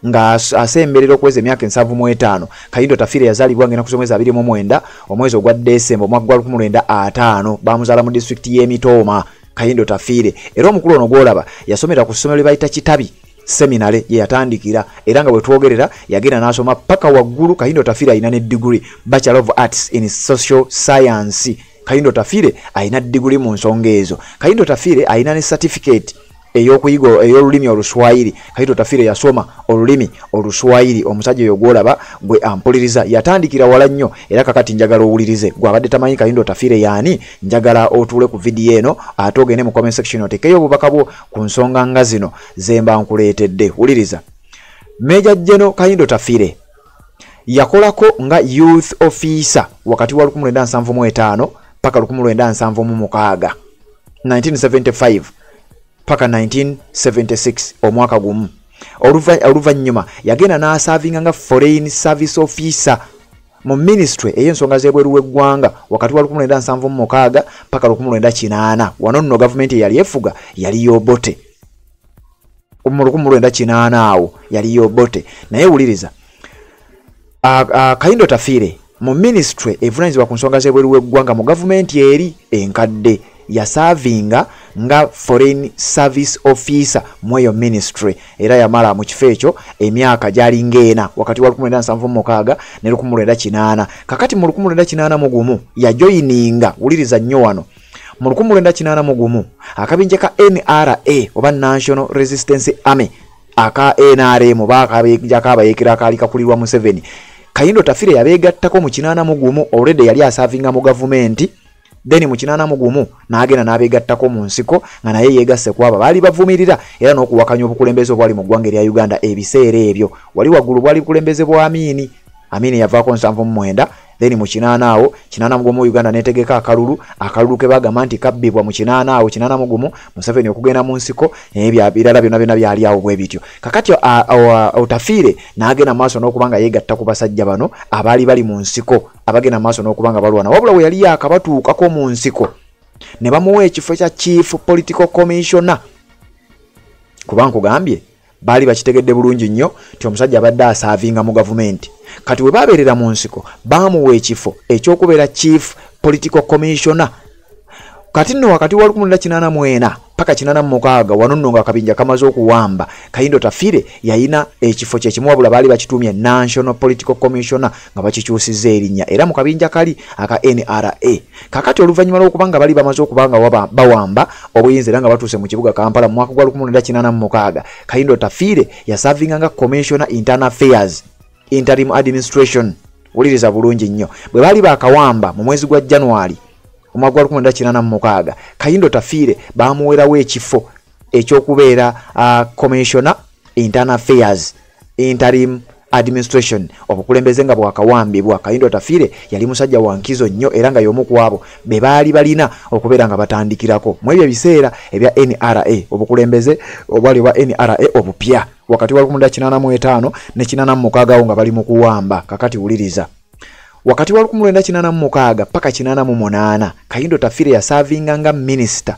A: nga asemberera okuweza emyaka 75. Kahinda Otafiire yazaalibwa ng'ennaku z'omwezi 29 omwezi ogwa Desemba omwaka gwa 1950, baamuzaala mu disitulikiti y'e Mitooma. Kahinda Otafiire era omukulu ono gw'olaba yasomera ku ssomero lye bayita Kitabi Seminary ye yatandikira, era nga bwe twogerera yagenda n'asoma paka waggulu. Kahinda Otafiire alina ne degree Bachelor of Arts in Social Science. Kahinda Otafiire alina degree mu nsonga ezo. Kahinda Otafiire alina ne certificate ey'okuyiga ey'olulimi Oluswayiri. Kahinda Otafiire yasoma olulimi Oluswayiri. Omusajja oyo gw'olaba gwe ampuliriza yatandikira wala nnyo, era kakati njagala owulirize gwe abadde tamanyi Kahinda Otafiire yaani, njagala otuule ku vidiyo eno ate ogende mu comment section otekeyo obubaka bwo ku nsonga nga zino ze mba nkuleetedde. Wuliriza. Major General Kahinda Otafiire yakolako nga youth officer wakati wa 1975 paka 1976, 1975 paka 1976, omwaka gumu. Oluvannyuma yagenda n'asavinga nga foreign service officer mu ministry ey'ensonga z'ebweru w'eggwanga wakati wa 1976 paka 1980. Wano nno gavumenti eyali efuga yali y'Obote mu 1980 awo yali y'Obote. Naye wuliriza, Kahinda Otafiire mu ministry evunaanyizibwa ku nsonga z'ebweru w'eggwanga mu gavumenti eri enkadde yasavinga nga foreign service officer mu eyo ministry, era yamala mu kifo ekyo emyaka gyali ng'ena wakati wa 1976 ne 1980. Kakati mu 1981 yajoyininga, wuliriza nnyo wano, mu 1981 akabinja ka NRA oba National Resistance Army aka NRM oba akabinja k'abayeekera akaali kakulirwa Museveni. Kahinda Otafiire yabeegattako mu 81, already yali asavinga mu gavumenti, then mu 81 n'agenda n'abeegattako mu nsiko nga naye yeegasse ku abo baali bavumirira era n'okuwakanya obukulembeze obwali mu ggwanga erya Uganda ebiseera ebyo. Wali waggulu bwali bukulembeze bwa Amini. Amini yavaako 79, then mu 80 awo 81 Uganda n'etegeka akalulu, akalulu ke bagamba nti kabbibwa mu 80 awo 81 Museveni okugenda mu nsiko, ebyo ebirala byonna byonna byali awo bwe bityo. Kakati Otafiire n'agenda maaso n'okuba nga yeegatta ku basajja bano abaali bali mu nsiko abagenda maaso n'okuba nga balwana, wabula we yali yakabatuukako mu nsiko ne bamuwa ekifo kya Chief Political Commissioner. Kuba nkugambye Baali bakitegedde bulungi nnyo nti omusajja abadde asaavinga mu gavumenti. Kati we babeerera mu nsiko baamuwa ekifo ekyokubeera chief political commissioner. Kati nno wakati wa 1984 paka 86, wano nno nga akabinja kamaze okuwamba, Kahinda Otafiire yayina ekifo kye kimu, wabula baali bakituumye National Political Commissioner nga bakikyusizza erinnya, era mu kabinja kali aka NRA. Kakati oluvannyuma lw'okuba nga bali bamaze okuba nga bawamba obuyinza era nga batuuse mu kibuga Kampala mu mwaka gwa 1986, Kahinda Otafiire yasavinga nga Commissioner Internal Affairs Interim Administration. Wuliriza bulungi nnyo, bwe baali bakawamba mu mwezi gwa January omwaka gwa 1986, Kahinda Otafiire bamuwerawo ekifo ekyokubeera Commissioner Internal Affairs Interim Administration, obukulembeze nga bwakawambibwa. Kahinda Otafiire yali musajja wa nkizo nnyo era nga y'omu ku abo be baali balina okubeera nga batandikirako mu ebyo ebiseera ebya NRA, obukulembeze obwali bwa NRA obupya wakati wa 1985 ne 86 nga bali mu kuwamba. Kakati wuliriza, wakati wa 1986 paka 88, Kahinda Otafiire yasavinga nga minisita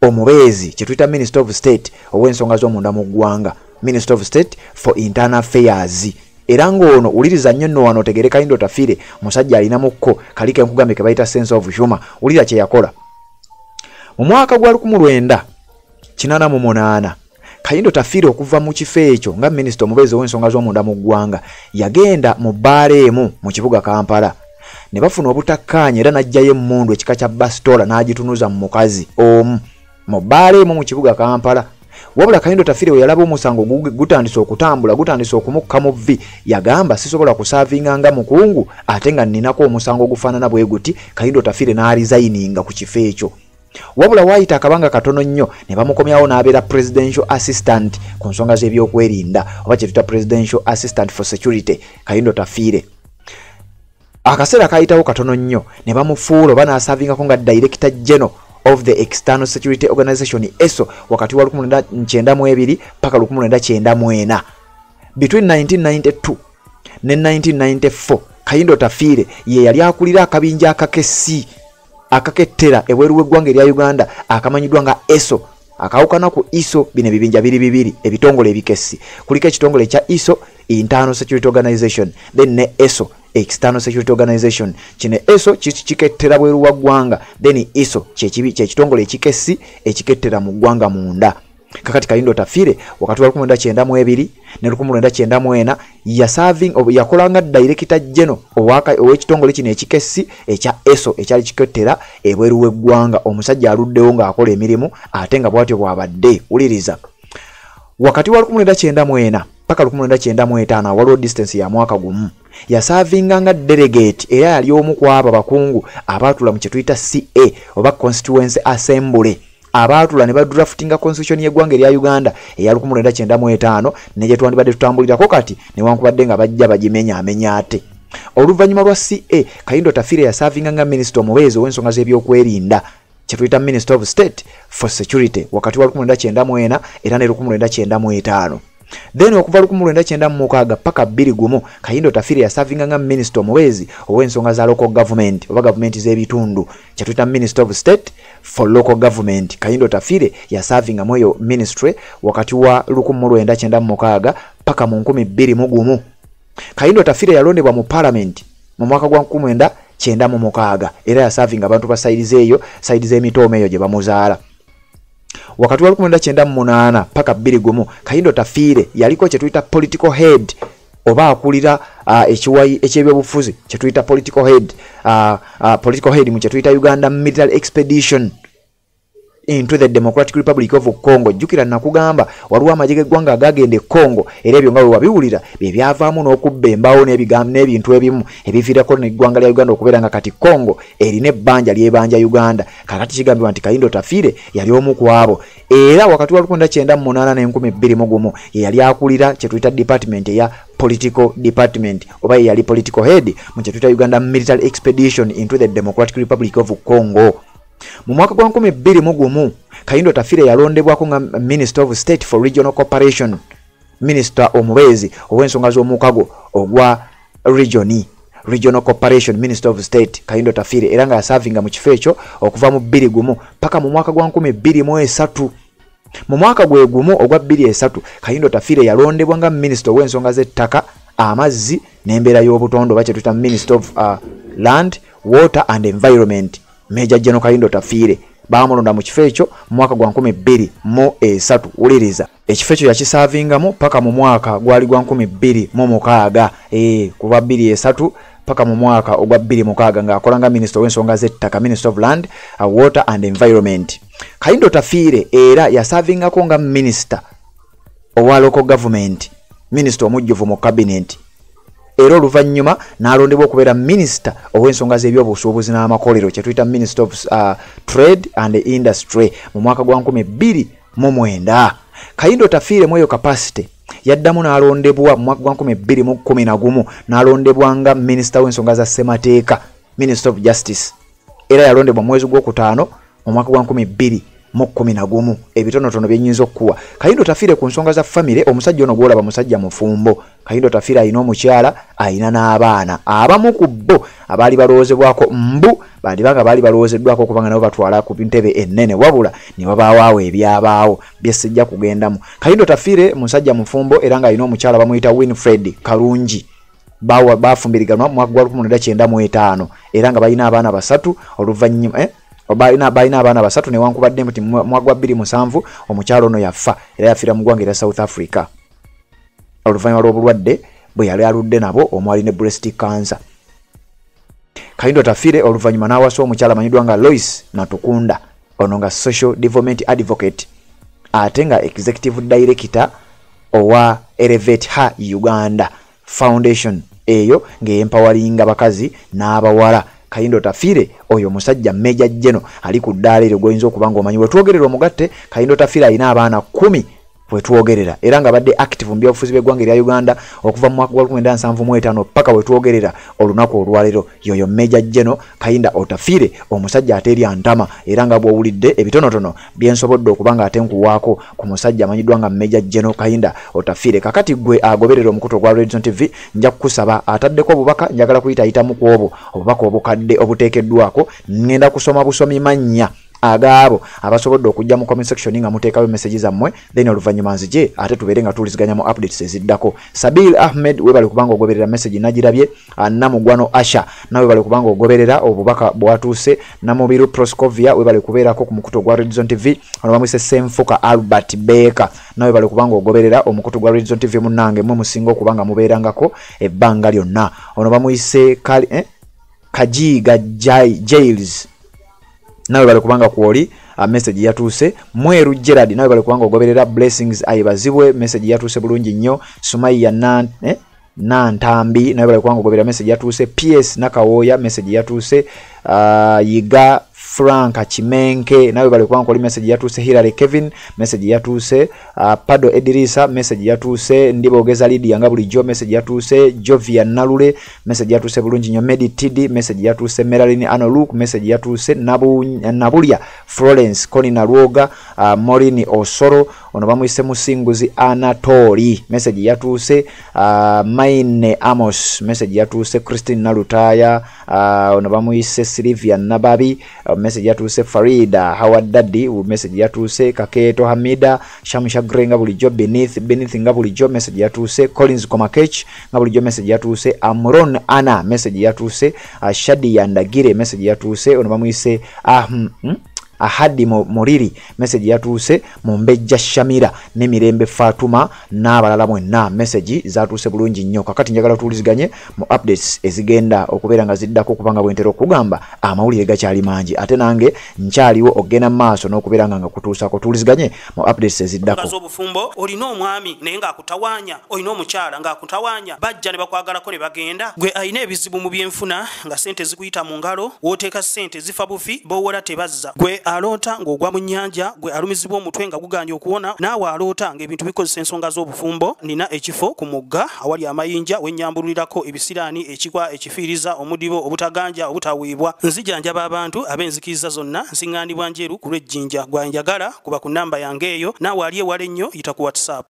A: omubeezi, kye tuyita Minister of State ow'ensonga z'omunda mu ggwanga, Minister of State for Internal Affairs. Era ng'ono wuliriza nnyo nno wano otegere, Kahinda Otafiire musajja alinamukko kali ke nkugambye ke bayita sense of humor. Wulira kye yakola mu mwaka gwa 1988. Kahinda Otafiire okuva mu kifo ekyo nga minisita omubeezi ow'ensonga z'omunda mu ggwanga, yagenda mu bbaala emu mu kibuga Kampala ne bafuna obutakkaanya, era n'aggyayo emmundu ekika kya basitola n'agitunuza mu mukazi omu mu bbaala emu mu kibuga Kampala. Wabula Kahinda Otafiire we yalaba omusango gutandise okutambula, gutandise okumukka mu vvi, yagamba sisobola kusaavinga nga mukungu ate nga nninako omusango ogufaanana bwe guti. Kahinda Otafiire n'arizayininga ku kifo ekyo. Wabula waayita akabanga katono nnyo ne bamukomyawo n'abeera presidential assistant ku nsonga z'ebyokwerinda, oba kye tuyita presidential assistant for security. Kahinda Otafiire akaseera kayitawo katono nnyo ne bamufuula oba n'asaavingako nga director general of the External Security Organization ESO wakati wa 1992 paka 1994. Between 1992 ne 1994, Kahinda Otafiire ye yali akulira akabinja akakesi akakettera ebweru w'eggwanga erya Uganda akamanyiddwa nga ESO, akawukana ku ISO. Bino ebibinja biri bibiri ebitongole ebikessi, kuliko ekitongole ekya ISO, Internal Security Organization, then ne ESO, External Security Organization. Kino ESO kikettera bweru wa ggwanga, then ISO kyekitongole ekikessi ekikettera mu ggwanga munda. Kakati Kahinda Otafiire wakati wa 1992 ne 1994 yasavinga yakolanga director general ow'ekitongole kino ekikessi ekya ESO ekyali kikettera ebweru w'eggwanga. Omusajja aluddewo ng'akola emirimu ate nga bw'atyo bw'abadde. Wuliriza, wakati wa 1994 paka 1995, waliwo distance ya mwaka gumu, yasavinga nga delegate era yali omu ku abo abakungu abaatula mu kye tuyita CA oba Constituency Assembly, abaatula ne badraftinga constitution y'eggwanga erya Uganda eya 1995 ne gye twandibadde tutambulirako kati, newankubadde nga bajja bagimenyaamenya ate. Oluvannyuma lwa CA, Kahinda Otafiire yasavinga nga minisita omubeezi ow'ensonga z'ebyokwerinda, kye tuyita Minister of State for Security, wakati wa 1994 era ne 1995. Then okuva 1996 paka 2001, Kahinda Otafiire yasavinga nga minisita omubeezi ow'ensonga za local government oba gavumenti z'ebitundu, kye tuyita Minister of State for Local Government. Kahinda Otafiire yasavinga mu eyo ministry wakati wa 1996 paka mu 2001. Kahinda Otafiire yalondebwa mu parliament mu mwaka gwa 1996 era yasavinga abantu ba side eyo, side z'emitooma eyo gye bamuzaala. Wakati wa 1998 paka 2001, Kahinda Otafiire yaliko kye tuyita political head oba akulira ekiwayi ekyebyobufuzi kye tuyita political head, political head mu kye tuyita Uganda Military Expedition into the Democratic Republic of Congo. Jjukira nakugamba waliwo amagye g'eggwanga agagenda e Congo, era ebyo nga bwe wabiwulira bye byavaamu n'okubba embaawo n'ebintu ebimu ebiviirako n'eggwanga lya Uganda okubeera nga kati Congo erina ebbanja ly'ebanja Uganda. Kakati kigambibwa nti Kahinda Otafiire yali omu ku abo, era wakati wa 1998 ne 2001 ye yali akulira kye tuyita department eya political department oba ye yali political head mu kye tuyita Uganda Military Expedition into the Democratic Republic of Congo. Mu mwaka gwa 2001, Kahinda Otafiire yalondebwako nga Minister of State for Regional Cooperation, Minister omubeezi ow'ensonga z'omukago ogwa region, Regional Cooperation Minister of State Kahinda Otafiire, era nga yasavinga mu kifo ekyo okuva mu 2001 paka mu mwaka gwa 2003. Mu mwaka gwe gumu ogwa 2003 Kahinda Otafiire yalondebwa nga minisita ow'ensonga z'ettaka, amazzi n'embeera y'obutonde, oba kye tuyita Minister of Land, Water and Environment. Major General Kahinda Otafiire baamulonda mu kifo ekyo mu mwaka gwa 2003. Wuliriza, ekifo ekyo yakisaavingamu paka mu mwaka gwali gwa 2006, kuva 2003 paka mu mwaka ogwa 2006 ng'akola nga minisita ow'ensonga z'ettaka, Minister of Land, Water and Environment. Kahinda Otafiire era yasaavingako nga minisita owa local government, minisita omujjuvu mu cabinet, era oluvannyuma n'alondebwa okubeera minisita ow'ensonga z'ebyobusuubuzi n'amakolero, kye tuyita Minister of Trade and Industry mu mwaka gwa 2009. Kahinda Otafiire mu eyo capacity yaddamu n'alondebwa mu mwaka gwa 2011 n'alondebwa nga minisita w'ensonga za ssemateeka, Minister of Justice, era yalondebwa mwezi gwokutaano mu mwaka gwa 2011. Ebitonotono bye nnyinza okukuwa. Kahinda Otafiire ku nsonga za famire, omusajja ono gw'olaba musajja mufumbo. Kahinda Otafiire alina omukyala, alina n'abaana. Abamu ku bo abaali balowoozebwako mbu bandibanga baali balowoozeddwako okubanga nabo batwala ku ntebe ennene, wabula ne wabaawo awo ebyabaawo bye sijja kugendamu. Kahinda Otafiire musajja mufumbo era ng'alina omukyala bamuyita Winfred Kalungi. Bafumbiriganwa mu mwaka gwa 1995 era nga balina abaana basatu. Oluvannyuma balina abaana basatu, newankubadde nti mu mwaka gwa 2007 omukyala ono yafa, era yafiira mu ggwanga erya South Africa oluvannyuma lw'obulwadde bwe yali aludde nabo omwali ne breast cancer. Kahinda Otafiire oluvannyuma n'awasa omukyala amanyiddwa nga Lois Natukunda, ono nga social development advocate ate nga executive director owa Elevate Her Uganda Foundation, eyo ng'empawalinga bakazi n'abawala. Kahinda Otafiire oyo omusajja Major General ali ku ddaala eryo gw'oyinza okuba ng'omanyi. Wetwogerera omugatte, Kahinda Otafiire alina abaana 10 wetwogerera, era nga badde active mu byobufuzi by'eggwanga erya Uganda okuva mu mwaka gwa 1975 paka wetwogerera olunaku olwaleero. Yoyo Major General Kahinda Otafiire, omusajja ateerya ntama, era nga bw'owulidde ebitonotono byensobodde okuba nga ate nkuwaako ku musajja amanyiddwa nga Major General Kahinda Otafiire. Kakati gwe agoberera omukutu ogwa Redzone TV, nja kukusaba ataddeko obubaka, njagala kuyitayitamu ku obwo obubaka obukadde obuteekeddwako. Ŋŋenda kusoma busomi mannya agaabo abasobodde okujja mu comment section nga muteekayo message zammwe, then oluvannyuma nzije ate tubeere nga tuwuliziganya mu updates eziddako. Sabil Ahmed, webale kubanga ogoberera, message nagirabye. Namugwano Asha, nawe webale kubanga ogoberera, obubaka bwatuuse. Namubiru Proscovia, webale kubeerako ku mukutu ogwa Redzone TV. Ono bamwise Senfuka Albert Baker, nawe webale kubanga ogoberera omukutu gwa Redzone TV. Munnange mwe musinga okubanga mubeerangako ebbanga lyonna. Ono bamwise Kajiga Jails, nawe bali kubanga kwoli, message yatuuse. Mweru Gerard, nawe bali kubanga ogoberera. Blessings Ayebazibwe, message yatuuse bulungi nnyo. Sumaiya Nantambi, nawe bali kubanga ogoberera, message yatuuse. PS Nakawooya, message yatuuse. Yiga Frank Chimenke, nawe bali kubanga oli, message yatuuse. Hilary Kevin, message yatuuse. Pado Edirisa, message yatuuse. Ndibogeza Lydia nga bulijjo, message yatuuse. Jovia Nalule, message yatuuse bulungi nnyo. Medi Tidi, message yatuuse. Meralin Anoluk, message yatuuse. Nabulya Florence, Koni Nalwoga, Morini Osoro, ono bamuyise Musinguzi Anatoli, message yatuuse. Maine Amos, message yatuuse. Christine Nalutaya, ono bamuyise Sylvia Nababi, message yatuuse. Farida Howard Daddy, message yatuuse. Kaketo Hamida Shamsha Gray nga bulijjo. Beneath Beneath nga bulijjo, message yatuuse. Collins Komakech nga bulijjo, message yatuuse. Amron Anna, message yatuuse. Shadia Ndagire, message yatuuse. Ono bamuyise Ahadi Moriri, message yatuuse. Mumbejja Shamira ne Mirembe Fatuma n'abalala mwenna, message zatuuse bulungi nnyo. Kakati njagala tuwuliziganye mu updates ezigenda okubeera nga ziddako, kubanga bwentera okugamba amawulire gakyali mangi ate nange nkyaliwo okugenda mu maaso n'okubeera nga kutuusako. Tuwuliziganye mu updates eziddako.
D: Obufumbo, olina omwami naye ng'akutawaanya, olina omukyala ng'akutawaanya, bajja ne bakwagalako ne bagenda. Gwe alina ebizibu mu byenfuna nga ssente zikuyita mu ngalo, w'oteeka ssente zifa bufi, b'owola tebazza. Gwe aloota ng'ogwa mu nnyanja, gwe alumizibwa omutwe nga guganye okuwona, naawe aloota ng'ebintu bikozesa ensonga z'obufumbo, nina ekifo ku mugga awali amayinja wennyambululirako ebisiraani, ekikwa, ekifiiriza, omudibo, obutaganja, obutaweebwa. Nzijanjaba abantu ab'enzikiriza zonna, nsiŋŋaanibwa Njeru ku lw'Ejjinja. Gwanjagala kuba ku nnamba yange eyo, naawe ali ewala ennyo yita ku WhatsApp.